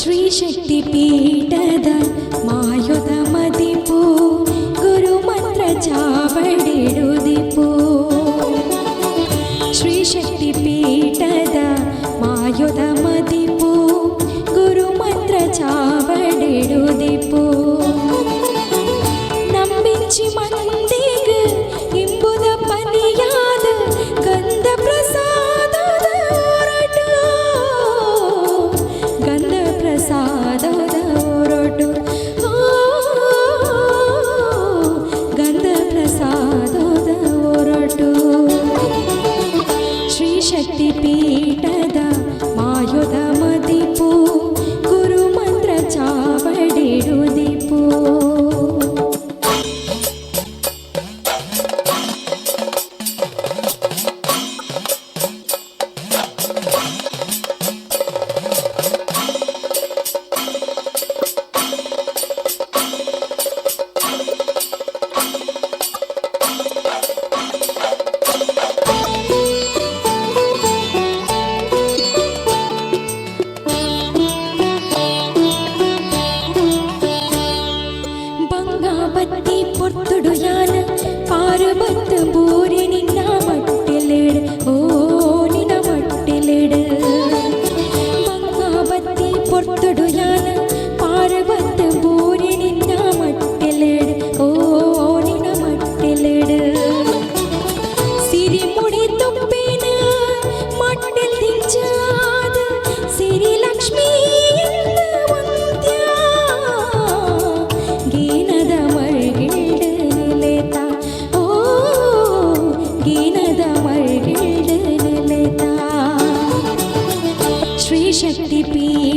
ಶ್ರೀಶಕ್ತಿ ಪೀಠದ ಮಾಯೊದ ಮದಿಪು ಗುರು ಮಂತ್ರ ಚಾವಡಿಡುದಿಪು. ಶ್ರೀಶಕ್ತಿ ಪೀಠದ ಮಾಯೊದ ಮದಿಪು ಗುರು ಮಂತ್ರ ಚಾವಡಿಡುದಿಪು. ನಂಬಿಂಚಿ ಮಂದಿಗ್ ಇಂಬುದ ಪನಿಯಾದ ಗಂಧ ಪ್ರಸಾದದ ಒರಟು, ಗಂಧ ಪ್ರಸಾದದ ಒರಟು, ಓ, ಗಂಧ ಪ್ರಸಾದದ ಒರಟು. ಶ್ರೀಶಕ್ತಿ ಪೀಠದ ಮಾಯೊದ ಮದಿಪು ಗುರು ಮಂತ್ರ ಚಾವಡಿಡುದಿಪು. ಬಂಗಾಬತ್ತಿ ಪೊರ್ತುಡು ಯಾನ ಪಾರ್ಬತ್ ಬೂರಿ ನಿನ್ನ ಮಟ್ಟಿಲೆಡ್, ಓ ನಿನ್ನ ಮಟ್ಟಿಲೆಡ್. ಬಂಗಾಬತ್ತಿ ಪೊರ್ತುಡು ಯಾನ ಪಾರ್ಬತ್ ಬೂರಿ ನಿನ್ನ ಮಟ್ಟಿಲೆಡ್, ಓ ನಿನ್ನ ಮಟ್ಟಿಲೆಡ್. ಸಿರಿಮುಡಿ ತೊಪ್ಪಿನ ಮಟ್ಟೆಲ್ ದಿಂಜಾದ ಸಿರಿ ಲಕ್ಷ್ಮೀ ಗೀನದ ಮರ್ಗಿಲ್ಡ್ ನಿಲೇತ, ಓ ಗೀನದ ಮರ್ಗಿಲ್ಡ್ ನಿಲೇತ. ಶ್ರೀಶಕ್ತಿ ಪೀಠದ